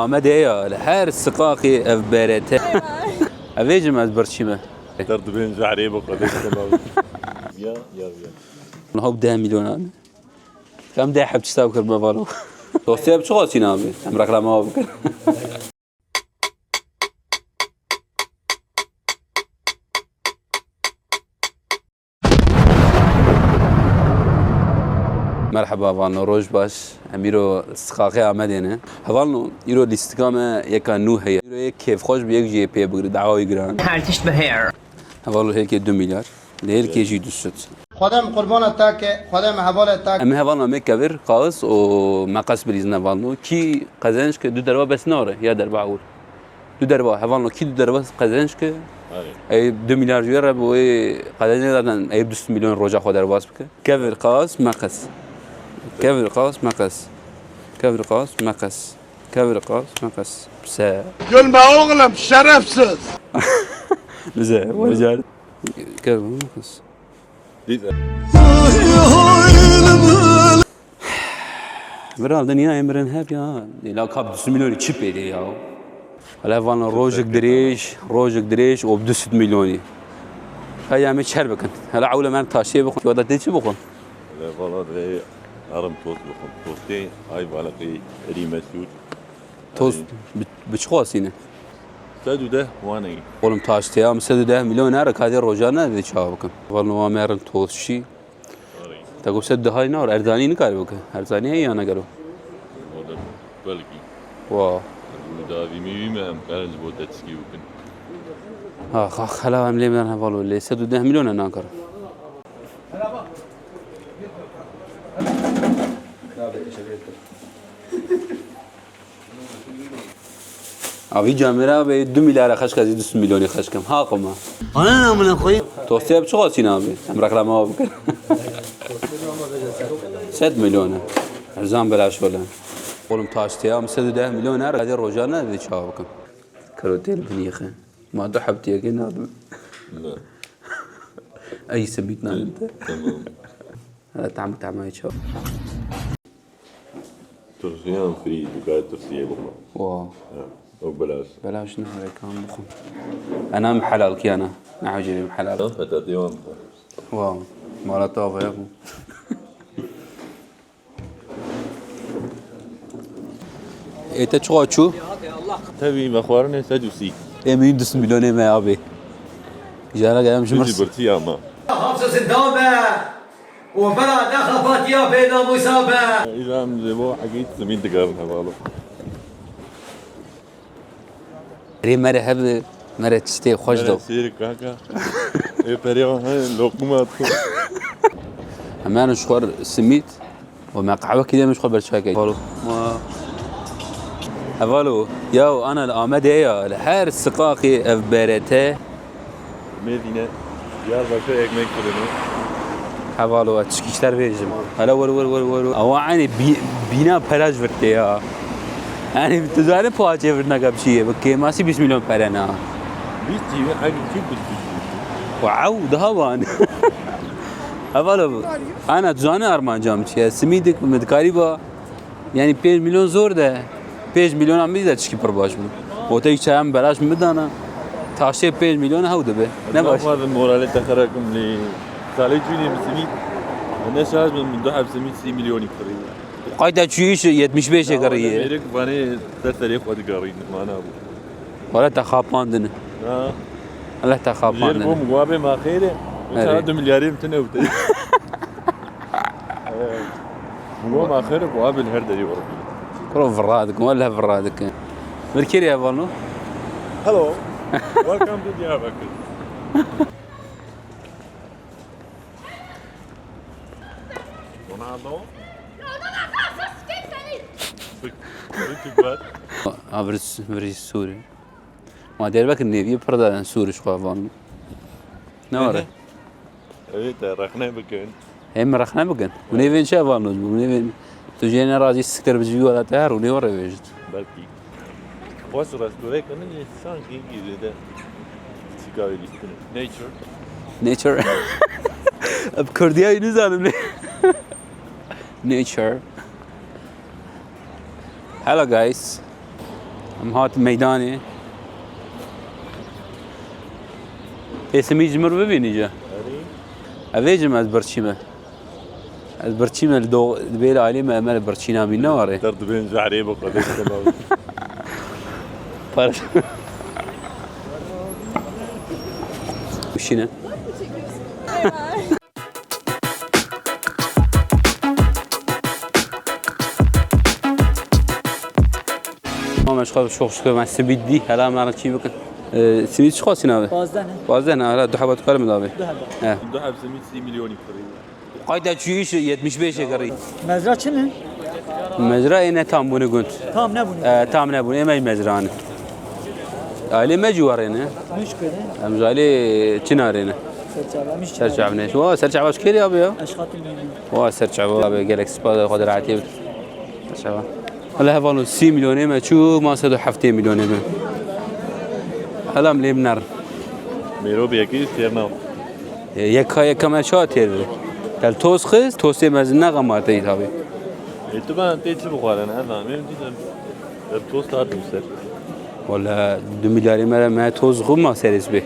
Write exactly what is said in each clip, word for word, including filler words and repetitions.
Amedê ya, li her siqaqê ev B R T. Ev ê jim ez birçî me. Derdibên jehrê bi Xwedê. Ya, ya, ya. Niha bi deh milyonan. Em deh heb çi saw kirme valo. Dostiye bi çi xasî nabê? Em reklama bikin. Merheba hevalno, roj baş. Em îro siqaqê Amedê ne. Hevalno, îro lîstika me yeka nû heye. Îro yek kêfxweş bi yek jî yê pê bigri, dawa wî giran. Her tişt bi hêr. Hevalno hêlkê du milyar. Li hêlkê jî du sed. Xwedê min qurbana te ke, Xwedê min hevalê te ke. Em ê hevalna me kevir, qaxis û meqes bilîzin hevalno. Kî qezenc ke du derva bes nare, ya derva ewil. Du derva, hevalno kî du derva qezenc ke, ey du milyar ji wê re bi wê qezencê zaten ey du sed milyon roja xwe derbas bike. Kevir, qaxis, meqes. Kevir, qaxis, meqes. Kevir, qaxis, meqes. Kevir, qaxis, meqes. Pse. Gülme oğlum, şerefsiz. Bize, wecar. Kevir, meqes. Dît. Bira, dinya emirin hep ya. Ela kap du sed milyonî çi pê de ya? Hele vana rojek dirêj, rojek dirêj û du sed milyonî. Heye em ê çer bikin. Hele ewle em taşê bixwin. Wada tê çi bixwin? Hele valla divê herim tost bixwin. Tostê ay balaqî erî mesûr. Tost bi, bi çi xwasîne? Sed û deh wan ê. Oğlum taştê ya, sed û deh milyon nere, kadê rojane vê çawa bikim. Valla wa merin tost şî. Te got sed dehayî ne war, erzanî nikare bike. Erzanî heye ya ne gelo? Orada belkî. Wa. Bu davî mî wî me em karin ji bo te tişkî bikin. Ha, ha, xela em lê me hevalo, lê sed û deh milyon e nakare. Avî camêra be du milyara xeşka zî du sed milyonî xeşkim. Ha xwe ma. Ana namına koyayım. Tostê bi çi xasî nabê? Em reklama bikin. Sed milyon e. Erzan belaş wele. Oğlum taştê ya, sed û deh milyon e. Hadi rojane de çawa bikim. Karo têl binîxe. Ma du heb tiyekê nadim. Ne. Ey simît nadim te. Tamam. Hadi tam tamam çawa. Turşiyan free, dikare Tirkiyê bixwe. Wow. Ha, o belaş. Belaş ne, hare kan bixwe. Ana em helal kiyana. Ne hacê em helal. Petatê wan bixwe. Wow. Mala tava ya bu. Ê te çiqa çû? Tevî me xwarinê sed û sî. Ê min du sed milyonê me abê. Jara gel em ji Tu jî birçî ama. Hapse zindana be. û bera nexe Fatiya bênamûsa be. Îja em ji bo hegî simît digerin hevalo. Rê mere hebe, mere tiştê xweş do. Sêr kaka. Ê perê he loquma tu. Hemen ji xwe simît û me qehwekî de min ji xwe berçavkê. Hevalo. Hevalo. Ya ana li Amedê ya, li her siqaqê ev B R T. Mêdîne, Diyarbakir ekmek fırını. Hevalo, ez tişkî ji te re bêjim. Hele wer, wer, wer, wer, wer. Ewa, yani, bî-, bîna pera ji vir tê ya. Yani, tu zanî poğaçê vir naka bi çi ye? Bi kêmasî bîst milyon pere na. Bîst çî, hangi çi bîst milyon? Wow, daha wan. Hevalo, ana, tu zanî armanca min çi ye? Simîdik, min dikarî ba. Yani pênc milyon zor de, pênc milyona min de tişkî pir baş bû. Otek çaya min belaş min bidana, taşê pênc milyon hew dibe. Ne baş. Naxwazim moralê te xera kim lê salê cûnê min simît, ne şaş bin min du heb simît sî milyonî kirî. Qayda çûyîş yetmiş beşê kirî ye. Mêrik vanê ser serê xwe digarîn, mana bû. Wala te xapandin. Ha. Allah te xapandin. Jêr bûm, guabê ma xêrê. Erê. Çawa du milyarê min tune û te. Go ma xêr, guabê li her derî were. Kuro vira dikin, wele vira dikin. Vir kêrî hevalno? Hello. Welcome to Diyarbakir. Ronaldo. Ronaldo, ses kes seni. Sık, sık ver. Ha, vir, vir Sûrî. Ma Diyarbakir nêviyê pir de sûrî ji xwe van. Ne were? Ehe. Ew ê te rexne bikin. Hê min rexne bikin. Hûn ê vên çi hevalno ji bo? Hûn ê vên tu jê nerazî siktir bi civî wela te her hûn ê were vêjit. Belkî. Xweş restore kirin, lê sankî zêde sîkavê lîstin. Nature. Nature. Bi kurdiyayî nizanim lê. Nature. Hello guys. Em hat meydanê. Ê simî ji mir bibînî ca. Ev ê jim ez birçî me. Ez birçî me li do-, dibê li ailê me, me li birçî nabî, ne warê. Derdibên ji erê bi xwe dê. Par-, Şîne. Ama şu çok şükür ben simit di. Hala mara çi bakın. Ee, simit çıkasın abi. Pazdeh ne? Pazdeh ne? Hala daha bat karım abi. Daha bat. He. Daha simit si milyoni kırıyor. Qayda çi iş yetmiş beş kırı. Mezra çi ne? Mezra ene tam bunu günt. Tam ne bunu? Ee, tam ne bunu? Emey mezranı. Aile me civarı ne? Müşkü ne? Em aile Çinarê ne? Serçava, müşkü. Serçava ne? Wa serçava şkeri abi ya. Eşxatı mı? Wa serçava abi, gelek spas, xwe de rahatî bid. Serçava. Hele hevalno sî milyonê me çû, ma sed û heftê milyonê me. Helam lêm ner. Mêro bi yekî têr nav. E, yeka yeka me çawa têr? Tel toz xist, tostê mezin ne xemateyî tabi. E, tu ben tê çi bixwarin, ez namêm, tu de, ev tost hatim ser. Wala, du milyarê me re me toz xwe ma serês bê.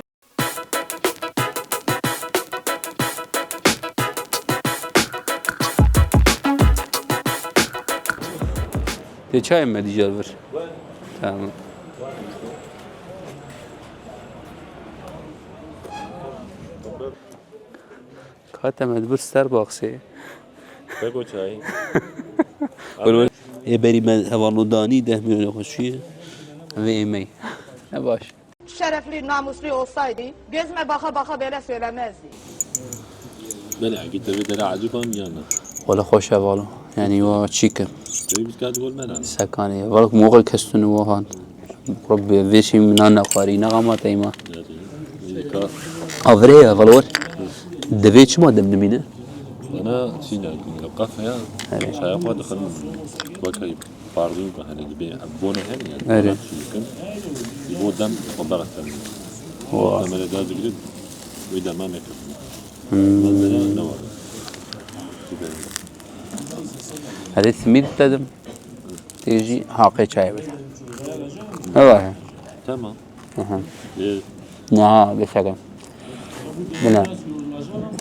Tê çayê me dîjar vir. Tamam. Kate me dibir Starbucksê. Bego çayê. Ê berî me hevalno danî deh milyonê xwe çûye. Vê êmey. Ne baş. Şerefli, namuslu olsaydı, gözüme baka baka böyle söylemezdi. Belê, eke te vê dera ecib an yan na? Wele xweş e valo. Yanî wa çî ke. Te vê bitka di gol me nan. Sekanê. Valo moxê kestin û han. Rabbi, vê çî min nan nexwarî, ne xama teyma. Avirê ye, valo. Divê çima dem dimîne? Bana çî ne, qefe ya. Erê. Çaya xwe dixin. Bakayım. Pardon, hani gibi abone hem yani. Erê. Çikin. Bu dem xwe beratem. Wa. Kamera da zikir. Bu da mame. Hmm. Mesela ne var? Hadi simit dedim. Tê jî haqê çayê bide. Ewa he. Tamam. Aha. Ee, Niha geçelim. Buna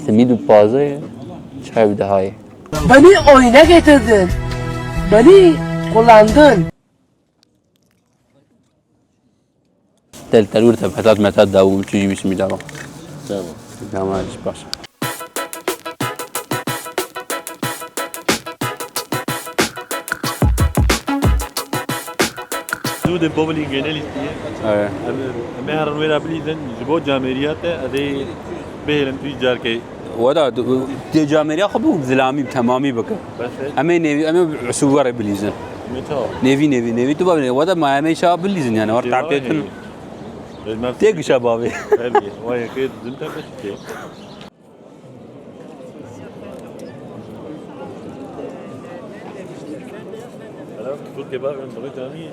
simit û pazê çay bide hayê. Beni oyuna getirdin. Beni kullandın. Tel telur te petat metat da bûm, tu jî wî simîda bak. Tamam. Tamam, baş. Zû de bowlingê ne lîstiye. Evet. Em, em ê herin wê re bilîzin, ji bo camêriya te, ez ê bihêlim tu carkê. Weda, tu, tê camêriya xwe bû zilamî, temamî bike. Bes e. Em ê nêvî, em ê usû were bilîzin. Em ê çawa? Nêvî, nêvî, nêvî tu babê. Weda ma em ê çawa bilîzin yani, war Ê, tarte vay. Tun. Ê, mevsim Tê gişa bavê. Belê, vay, yekê dizim te beşikê. Helal, tu kebab em bırakani.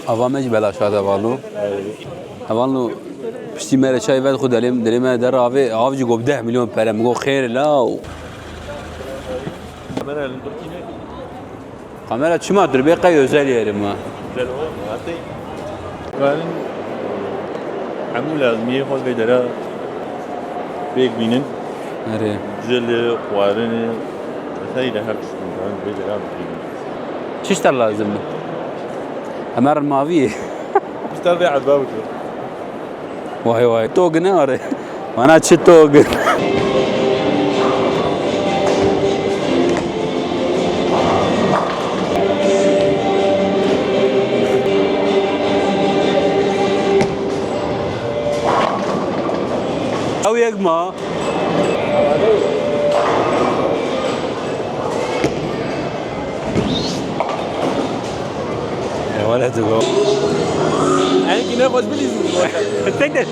Ava me jî belaş hat hevalno. Hevalno piştî me re çay vet xwe delê, dilê me der avê, av jî got deh milyon pere. Min got xêr la. Kamera çima dur bê qey özel yerim ha. Güzel o, hatê. Karin hemû lazimiyê xwe vê dera pêk bînin. Erê. Cil, xwarin, her tişt, karin vê dera bînin. Çi ji te lazim e? Hemer mavî ye. Ji te vê ezba bike. Vay vay. Tog ne are? Bana çi tog? Ew yek ma. Wala tu go. Enkî ne xweş bilîzin. Tek de.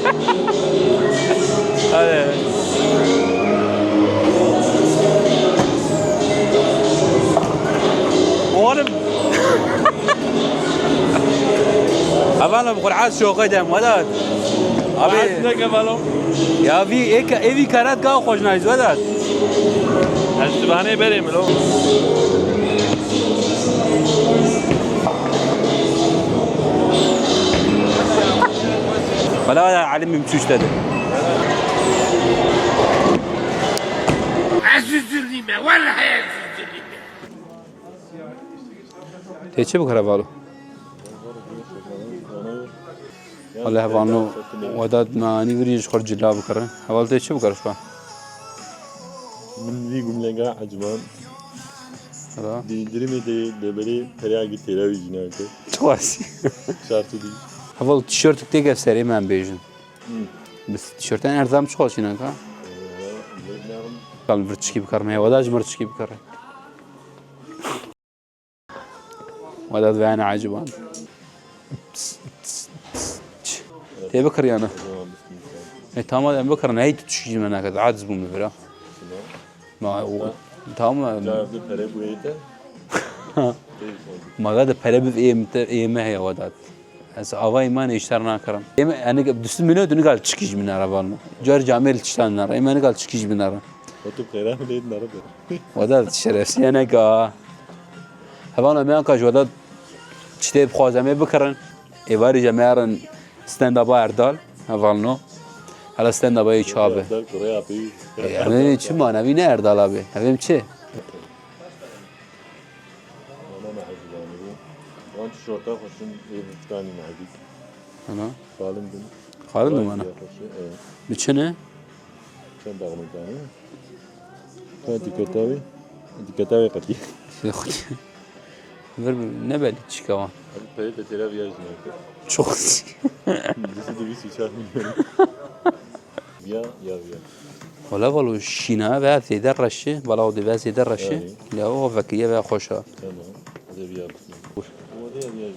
Hadi. Valla bi xwe ez şoqê dem, Vedat. Abi. Ez neke valo. Ya vî, ê ke-, ê vî karat ka xweş nayîz, Vedat. Ez sibanê berê min o. Valla, valla, elim mümkün işte de. Ez üzüleyim be, vallahi ez üzüleyim be. Tê çi bikire valo? Wele hevalno Vedat me anî virî ji xwe cila bikire. Heval tê çi bikire şwa? Min vî gumlega eciban. Hala. Di indirimê de deberê pereya gi têra wî jî nake. Çiqasî? Şartî dî. Heval tişörtek têke serê me em bêjin. Hmm. Bi tişörtên erzan çiqas jî naka? Ee, bilmiyorum. Kal vir çikî bikar me, Vedat ji mir çikî bikare. Vedat veyane eciban. Tê bikir yana. E, tamam, em bikirin. Hey, tu çi me naket. Aciz bûm vira. Ma, o, tamam. Cevabı pere bu ete. Ma da pere bi êm te, êm heye Vedat. Ez avayê me ne îşler nakirim. Êm, yani, du sed milyon tu nigal çikî ji min re valno. Car camêl tiştan nare. Êm nigal çikî ji min re. Otup xeyran lê nare de. Vedat şerefsiye neka. Hevalno me anka ji Vedat çi tê bixwazem ê bikirin. Êvarî je me herin stand-upa Erdal. Hevalno. Hala stand-upa yê çabe. Erdal kurê apî. E, em ê çi man, evî ne Erdal abi. Evim çi? Ana me hezî zanî bû. Wan tişorta xweşin ê vîtkanî me hezî. Ana. Xalin bin. Xalin bin ana. Bi çi ne? Çend daxmî kanî? Ka etiketa wî? Etiketa wî qetî. Şey xwedî. Vir ne belî çika wan. Abi peyê te têra viya jî nake. Çok. Disi de vîst û çar milyon. Ya, ya, ya. Wala valo şîna ve zêde reşi, valla o dibe zêde reşi. Yani. Ya o vekiriye ve xoşa. Tamam. Hadi bir yapsın. O da ya, ya,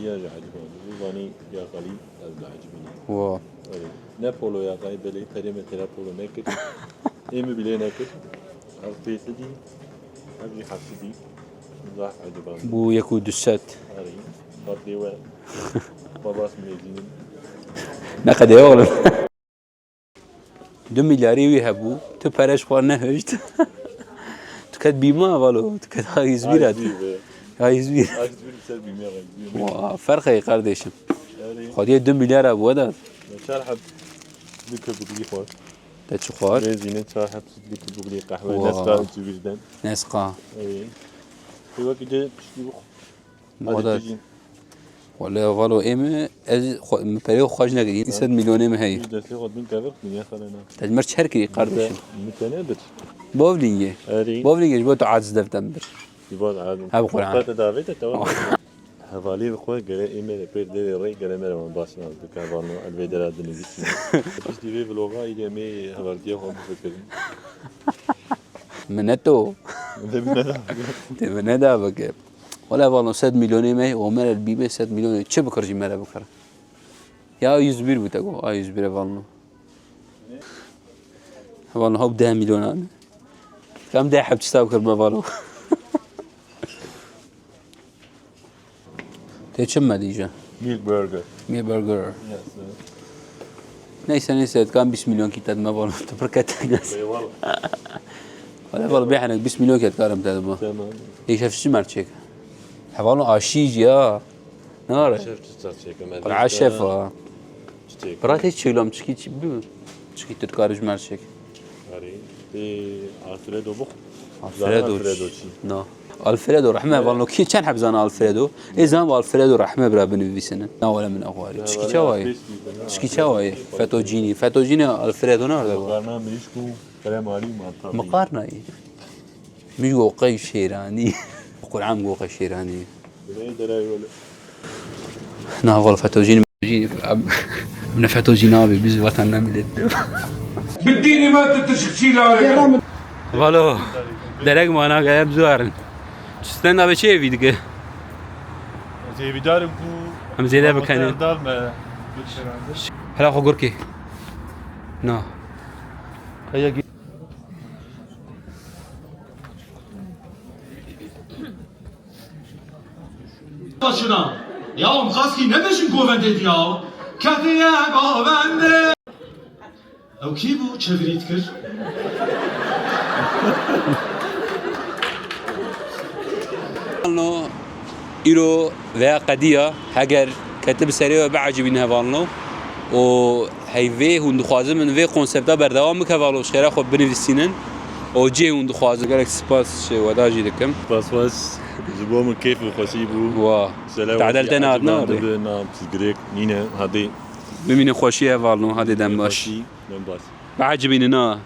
ya, ya, hadi bana. Bu bani ya kali, az da acı bana. Wa. Öyle. Ne polo ya kay, böyle, perime tera polo ne kır. Emi bile ne kır. Az pesi değil. Abi hafif değil. Zah acı bana. Bu yeku düset. Arayın. Bak diye. Babası mezinin. Ne kadar oğlum? Du milyarî wî hebû, tu pere ji xwe nehişt. Tu ket bîma valo, tu ket ha yüz bir et. Ha yüz bir. Ha yüz bir ser bîma, ha yüz bir. Wa, ferq heye kardeşim. Xwediyê du milyar hebû, Vedat. Çar heb dike bû dî xwe. Te çi xwar? Lêzîne çar heb dike bû qehwe. Wa. Nesqa, yüz birden. Nesqa. Ey. Tu wekî de piştî bû. Hadi Vedat. Tijî. Wele valo ê min, ez xwe, min perê xwe xweş nekirî. Sed milyonê min heye. Destê xwe bin kevir, dinya xelena. Te ji mir çer kirî kardeşim. Min te nebir. Bowlingê. Erî. Bowlingê ji bo tu aciz devtem bir. Îvan adim. Ha, bi Quran. Xwe te davê te, tamam. Hevalî bi xwe gere ê me pêr derê rê gere me re wan baş nas bike, hevalno elvê dera dinivîsî. Piştî vê vloga îdê em ê hevaltiya xwe bifikirin. Min ne to. Te bi ne da bike. Te bi ne da bike. Wele valo sed milyonê me, o me re bîbe sed milyonê çi bikir jî me re bikir. Ya yüz bir bû te got, a yüz bir e valo. Valo hop deh milyon an. Kam deh heb çi bikir me valo. Te çi me dîje? Milk burger. Milk burger. Yes, sir. Neyse, neyse, kam bîst milyon kî te me valo. Tu pir ket. Eyvallah. Wele valo bê henek bîst milyon ket karim te dima. Tamam. Ê şef çi merçek? Hevalno aşî jî ya. Nare. Şef çi çar çekim? Qura şef ha. Çiçek. Bira te çilam çikî çi bi? Çikî tu dikar ji merçek. Arî. Te Alfredo bix. Alfredo. Alfredo çi? Na. Alfredo rehme vano ki çend heb zana Alfredo? Ê zan Alfredo rehme bira binivîsine. Na wele min axwarî. Çikî çawa ye? Çikî çawa ye? Fettuccine. Fettuccine Alfredo ne arda? Makarna, mirîşk û krem arî mantar. Makarna ye. Min go qey şêranî. Quran go qey şêranî. Biney derayê wele. Na, val fetocîn, min fetocîn abi, biz vatandan millet. Bittînî me tu tişkçî lale. Valo, derek mana gayem zuarin. Çisten abi çi evi dike? Zêvidarim ku. Em zêde bikene. Dal me. Hela xo gurkê. Na. Kaya gi- Şuna. Ya, em xaskî nebêjin govendê diya. Ketiye govendê. Ew kî bû çevirî dikir? Hevalno, îro veya qediya, heger ketib serê we biecibîn hevalno û heyvê hûn dixwazin min vê konsepta berdewam bike hevalno, ji xêra xwe binivîsînin û cihê hûn dixwazin. Gelek spas ji we da jî dikim. Spas xweş, ji bo min kêf û xweşî bû. Wa. Tadel te nehat ne? Na pirsgirêk nîne, hadê. Bimînin xweşî hevalno, hadê dem baş. Dem baş. Biecibînin ha.